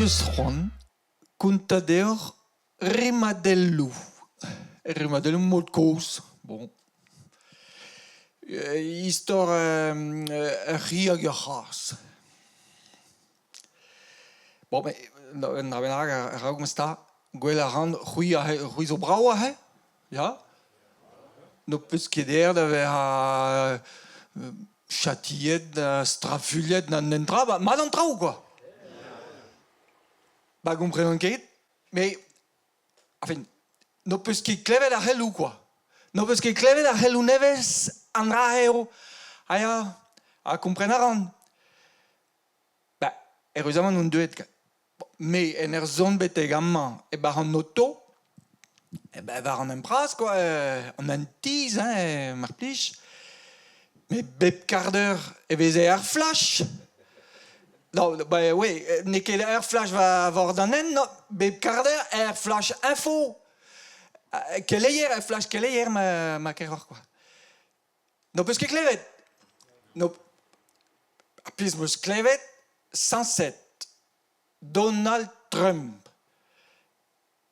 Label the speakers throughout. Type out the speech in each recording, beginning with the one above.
Speaker 1: 'meus c'hoant kontañ deoc'h rimadelloù. Rimadelloù mod-kozh, bon. Istor ur c'hi hag ur c'hazh. Bon met un dra bennak a-raok ma sta, gwell a ran c'hwi aze, c'hwi zo brav aze, ya? N'ho peus ket aer da vezañ chatiet, strafuilhet na netra, ba mat an traoù kwa! Ba gomprenan ket, met enfin n'ho peus ket klevet ar c'heloù kwa! N'ho peus ket klevet ar c'heloù nevez, an dra eo, ah ya, ha kompren a ran. Ba eüruzamant on deuet Me en ur zont betek amañ e-barzh an oto, eh ben war an hent-bras kwa, an hent-tizh hein, mar plij. Met bep kard eur e veze ar flash. Non, ben oui, n'eo ket ur flash war bord an hent, non, bep kard eur ur flash info. Keleier, ur flash keleier ma ma keroc'h kwa. N'ho peus ket klevet? N'ho Ar pezh 'm eus klevet, sañset, Donald Trump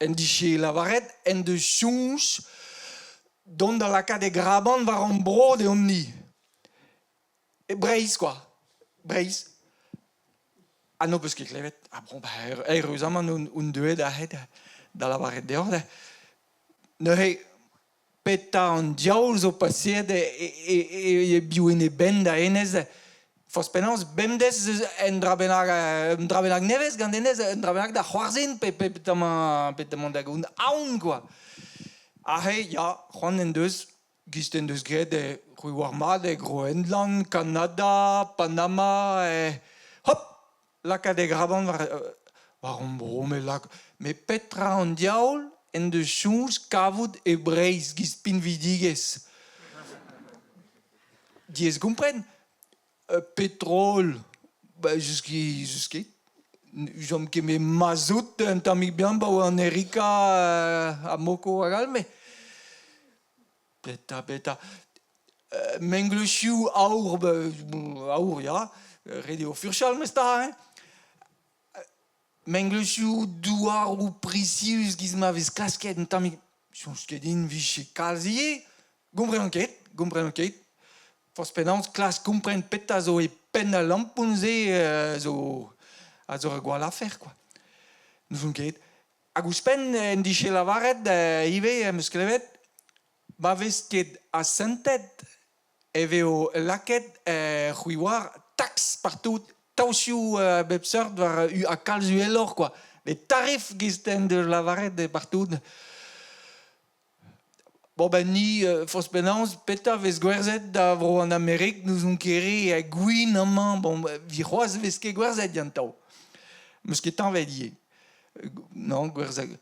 Speaker 1: en dije lavaret en deus soñj dont da lakaat e graban war hon bro deomp-ni. E Breizh kwa, Breizh. Ha n'ho peus ket klevet? Ah bon, bah, eüruzamant on deuet aze da lavaret deoc'h. Neuze Petra an diaoul zo paseet e-biou en e benn da hennezh? Forzh penaos, bemdez eus un dra bennak un dra bennak nevez gant hennezh, un dra bennak da c'hoarzhin pe petamant da gaout aon kwa. Aze, ya, c'hoant en deus, gist en deus graet e c'hwi oar mat e Groenland, Kanada, Panama, hop, lakaat e graban war war hon bro me lak met petra an diaoul en deus soñj kavout e Breizh giz pinvidigezh? Diaes kompren. Petrol, ba just ket. N'ouzon ket met mazout un tammig bihan 'ba oa an Erika ha Moko hag all met Petra, petra Mengleuzioù aour, aour ya, ret eo furchal memes-tra hein. Mengleuzioù douaroù prizius 'giz ma vez klasket un tammig, soñj ket din 'vije kalz ivez. Gomprenan ket, gomprenan ket. Forzh penaos klask kompren petra zo e penn al lampon-se zo a zo ur gwall afer kwa. N'ouzon ket. Hag ouzhpenn en dije lavaret ivez em eus klevet ma vez ket asantet e vezo lakaet c'hwi 'oar taks partout taosioù a bep seurt war ha kalz uheloc'h kwa. Met tarif 'giz en deus lavaret partout. Bon ben ni forzh penaos petra 'vez gwerzhet da vro an Amerik n'ouzon ket re ha gwin amañ bon 'vit c'hoazh 'vez ket gwerzhet gantañ. 'Meus ket tañvet ivez. Non gwerzhet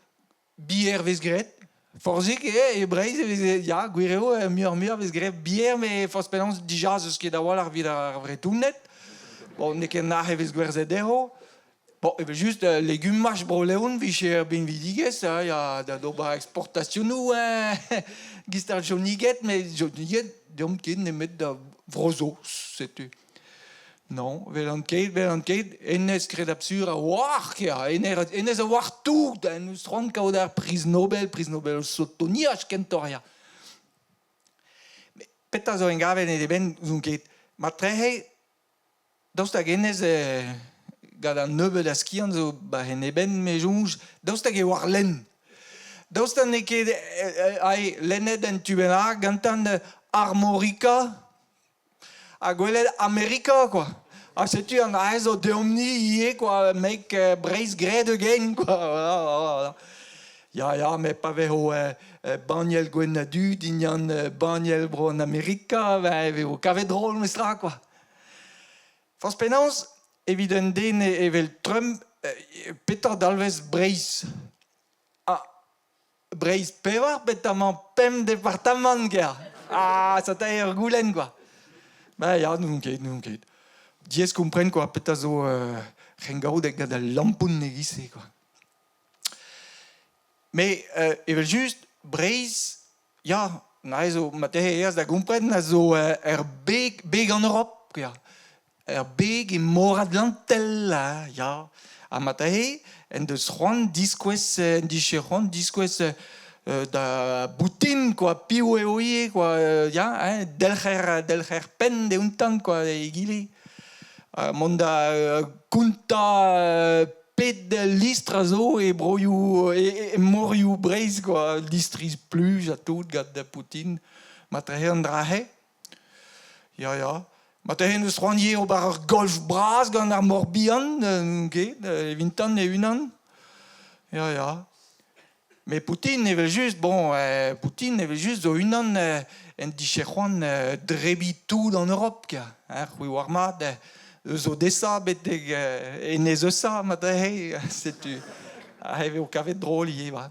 Speaker 1: bier 'vez graet forzhik eo e Breizh e vez ya gwir eo muioc'h-muiañ 'vez graet bier met forzh penaos dija 'z eus ket a-walc'h evit ar Vretoned. Bon n'eo ket nac'h e vez gwerzhet dezho. Bon, evel-just, legumaj Bro-Leon 'vije ur binvidigezh hein, ya, da d'ober eksportasionoù hein, 'giz ar Joniged, met Joniged deomp ket nemet da Vro-Saoz, setu. Non, 'welan ket, 'welan ket, hennezh kredabl sur a oar ya, hennezh a oar tout, en deus c'hoant kaout ar priz Nobel, priz Nobel sotoniaj kentoc'h ya. Met petra zo engavet en e benn, n'ouzon ket. Marteze Daoust hag hennezh gant an nebeud a skiant zo 'ba en e benn, me soñj, daoust hag e oar lenn? Daoust ha n'eo ket ae lennet un tu bennak gantañ Armorica ha gwelet Amerika kwa. Ha setu an aze zo deomp-ni ivez kwa, make Breizh great again kwa. Voilà, voilà. Ya, ya, met pa vezo banniel gwenn-ha-du dindan banniel bro an Amerika, ben e vezo kavet drol memestra kwa. Forzh penaos, evit un den evel Trump, petra dalvez Breizh? Ah, Breizh pevar petamant pemp departamant ker. Ah, ça t'a ur goulenn quoi. Ben ya, n'ouzon ket, n'ouzon ket. Diaes kompren quoi, petra zo rengaoudek gant al lampoun e-giz-se quoi. Mais evel-just, Breizh, Ya, neuze zo marteze aes da gompren a zo er beg, beg an Europ, ya. Ur beg e mor Atlantel, ya. Ha marteze en deus c'hoant diskouez, en dije c'hoant diskouez da Boutin quoi, piv eo ivez quoi, ya, hein, delc'her, delc'her penn deontan quoi, egile. Mont da kontañ pet listr a zo e broioù, e morioù Breizh quoi, listri-spluj ha tout gant Poutine. Marteze an dra-se. Ya, ya. Marteze en deus c'hoant ivez ober ur golf bras gant ar Mor-Bihan, n'on ket, evintan e-unan. Ya, ya. Met Poutine evel-just, bon, Poutine evel-just zo unan en dije c'hoant drebiñ tout an Europ, quoi. Hein, c'hwi oar mat, eus Odessa betek Enez Eusa marteze, setu. Aze eo kavet drol ivez, va.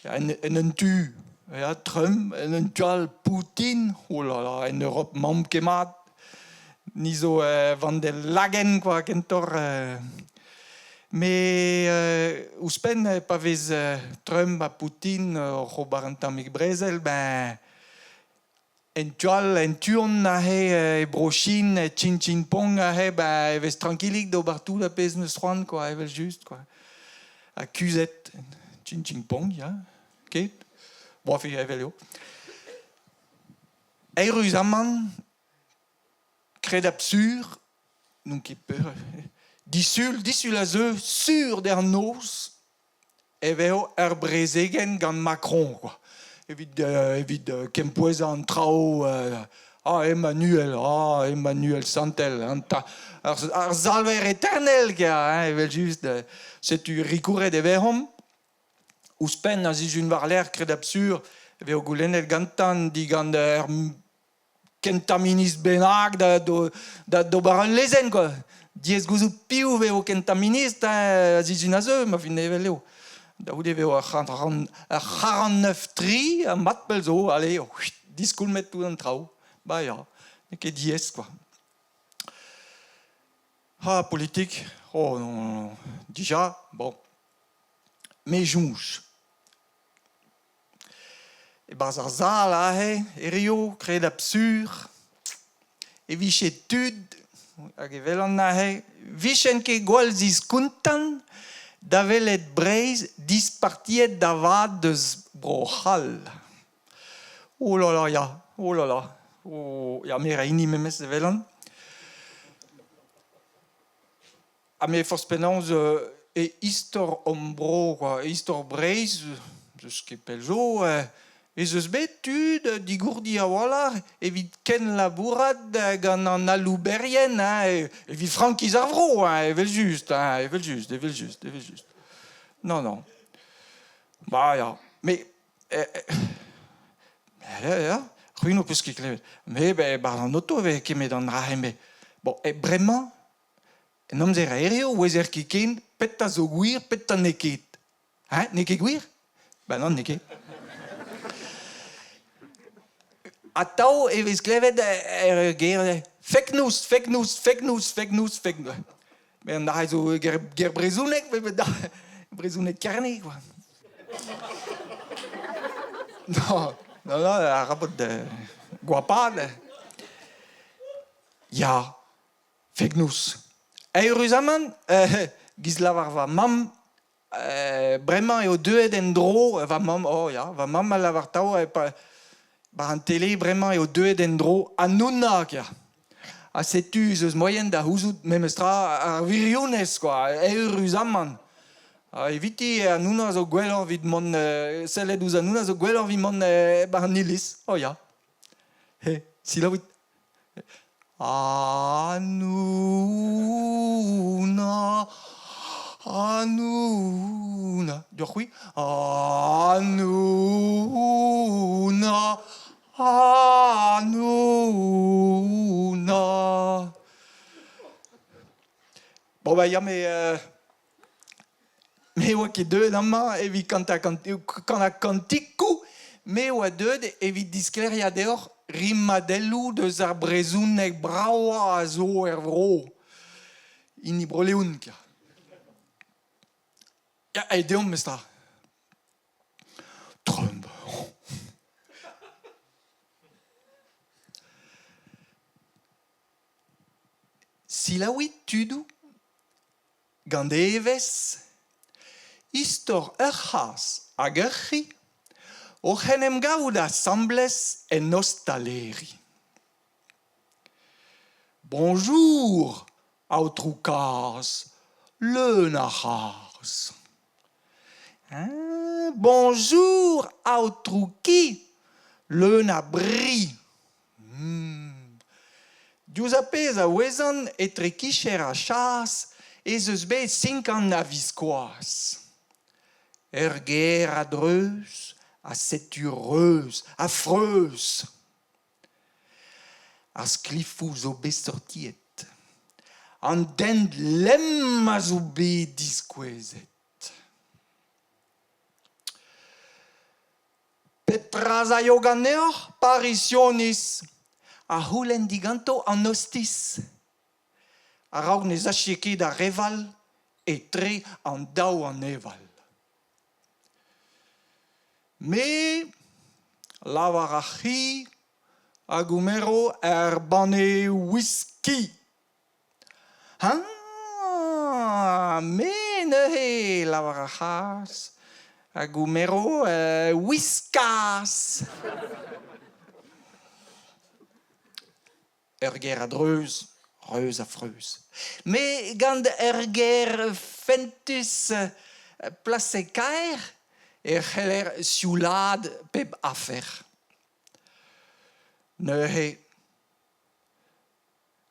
Speaker 1: En un tu, ya, Trump, en un tu all, Poutine, oh là là, en Europ 'maomp ket mat. Ni zo van der Lagenn quoi, kentoc'h. Met ouzhpenn pa vez Trump ha Poutine oc'h ober un tammig brezel, ben en tu all, en tu-hont aze e Bro-Chin, Chin Chin Pong aze, ben e vez trankilik d'ober tout ar pezh 'neus c'hoant quoi, evel-just quoi. Ha kuzhet Chin Chin Pong, ya, ket? Bon, enfin, evel eo. Eüruzamant, Kredabl sur, n'on ket peur. Disul, disul a zeu sur d'ar noz e vezo ur brezegenn gant Macron quoi. Evit evit kempouezañ an traoù ah Emmanuel, ah Emmanuel santel, an ar salver eternel quoi, hein, evel-just. Setu rikouret e vezomp. Ouzhpenn a sizhun war-lerc'h, kredabl sur, e vezo goulennet gantañ digant ur kentañ ministr bennak da da d'ober ul lezenn quoi. Diaes gouzout piv eo kentañ ministr hein, a sizhun a zeu, ma fin evel eo. Da c'houde e vo ar 49-3 ha mat pell zo, allez, diskoulmet tout an traoù. Ba ya, n'eo ket diaes quoi. Ha politik, oh non, dija, bon. Me soñj. E-barzh ar sal aze, hirio, kredabl sur, e vije tud, hag e welan aze, 'vijent ket gwall ziskontant da welet Breizh dispartiet da vat deus Bro-C'hall. Oh là là, ya, oh là là, oh, ya, me 'ra hini memes e welan. Ha me forzh penaos e istor hom bro quoi, e istor Breizh, n'eus ket pell zo, ez eus bet tud digourdi a-walc'h evit kenlabourat gant an alouberien hein, evit frankiz ar vro hein, evel-just, hein, evel-just, evel-just, evel-just. Non, non. Bah ya, mais ya, ya, c'hwi n'ho peus ket klevet. Me, ben, 'barzh an oto e vez kemet an dra-se, met bon, bremañ En amzer a hiziv e ouezer ket ken petra zo gwir, petra n'eo ket. Hein, n'eo ket gwir? Ben nann, n'eo ket. Atav e vez klevet er ger fake news, fake news, fake news, fake news, fake news. Met an dra zo ger, ger brezhoneg, brezhoneg Kerne, quoi. Non, non, non, arabat goapaat. Ya, Fake-news. Eüruzamant, giz lavar va mamm, bremañ eo deuet en-dro va mamm, oh ya, va mamm a lavar 'tav war an tele bremañ eo deuet en-dro Hanouna ya. Ha setu ez eus moaien da c'houzout memestra ar wirionez quoi, eüruzamant. Ha eviti Hanouna zo gwelloc'h evit mont sellet ouzh Hanouna zo gwelloc'h evit mont 'ba an iliz, oh ya. He, selaouit. Hanouna, Hanouna. Deoc'h-c'hwi? Hanouna, Hanouna. Bon bah ya, mais me oa ket deuet amañ evit kanañ kantikoù, me oa deuet evit disklêriañ deoc'h rimadelloù deus ar brezhoneg bravañ a zo er vro, hini Bro-Leon kwa. Ya, aet deomp memestra. Trump. Selaouit tudoù gant evezh istor ur c'hazh hag ur c'hi oc'h en em gavout asambles en ostaleri. Boñjour, aotrou kazh, leun a c'hras. Boñjour, aotrou ki, leun a bri. Diouzh ar pezh a ouezan etre kicher ha chas ez eus bet sinkant a-viskoazh. Ur ger a-dreuz ha setu reuz ha freuz. Ar sklifoù zo bet sortiet. An dent lemm a zo bet diskouezet. Petra 'z aio ganeoc'h, Parizianiz ? a c'houlenn diganto an ostiz. A-raok ne sache ket ar reval etre an daou aneval. Me, lavar ar c'hi, a gomero ur banne wiski. Ah, me neuze, lavar ar c'hazh, a gomero Whiskas. Ur ger a-dreuz, reuz ha freuz. Met gant ur ger fentus plaset-kaer e c'heller sioulaat pep afer. Neuze,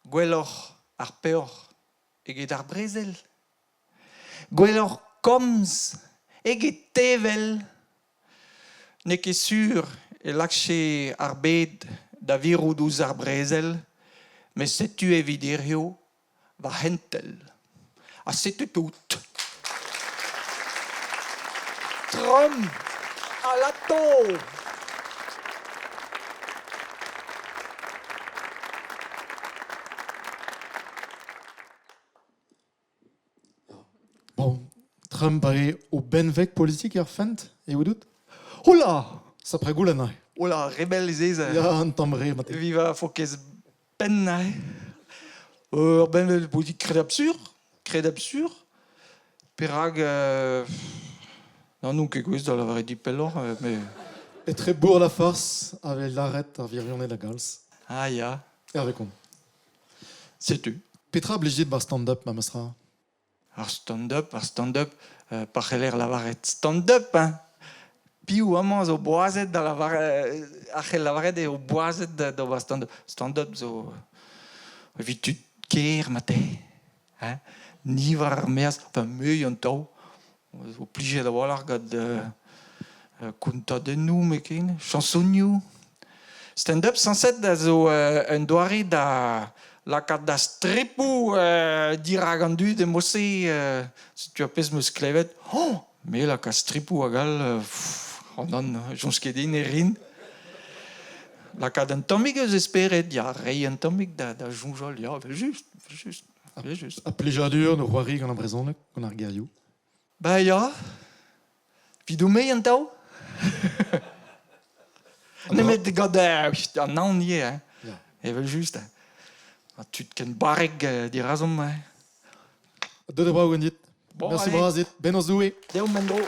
Speaker 1: gwelloc'h ar peoc'h eget ar brezel. Gwelloc'h komz eget tevel. N'eo ket sur e lakje ar bed da virout ouzh ar brezel, met setu evit hiziv va c'hentel. Ha setu tout. Trumm alato!
Speaker 2: Bon, Trump a eo o benveg politik er fent, eo dout?
Speaker 1: Hola!
Speaker 2: Sapre goulenn aze.
Speaker 1: Hola, re bell ez ez.
Speaker 2: Ya, un tamm re mat.
Speaker 1: Viva fokez penn aze. Ur benveg politik kredabl sur, kredabl sur. Perak n'on ket gouest da lavaret dit pelloc'h, mais...
Speaker 2: Etre bourr la farce a vez lâret ar wirionez da galz.
Speaker 1: Ah ya.
Speaker 2: Hervé Comte.
Speaker 1: Setu.
Speaker 2: Petra a blij dit 'ba stand-up memestra?
Speaker 1: Ar stand-up, ar stand-up, pa c'heller lavaret stand-up, hein. Piv amañ zo boazet da lavaret, a c'hell lavaret eo boazet d'ober stand-up. Stand-up zo evit tud ker marteze, hein. Ni war ar maez, enfin me an taol, zo plijet a-walc'h gant kontadennoù met-ken, chañsonioù. Stand-up sañset a zo un doare da lakaat da stripoù dirak an dud e mod-se. Setu ar pezh 'm eus klevet. Oh, me laka stripoù hag all, oh nann, soñj ket din e rin. Lakaat un tammig eus e spered, ya, reiñ un tammig da soñjal, ya, evel-just, evel-just.
Speaker 2: Ha plijadur no c'hoari gant ar brezhoneg, gant ar gerioù.
Speaker 1: Ba ya, 'vidon-me an taol. Nemet gant an aon ivez, hein.
Speaker 2: Ya.
Speaker 1: Evel-just. Ha tud ken barrek dirazomp. Hein.
Speaker 2: Deut e brav ganit.
Speaker 1: Bon,
Speaker 2: Merci
Speaker 1: allez.
Speaker 2: bras dit. Bennozh Doue.
Speaker 1: Deomp en-dro.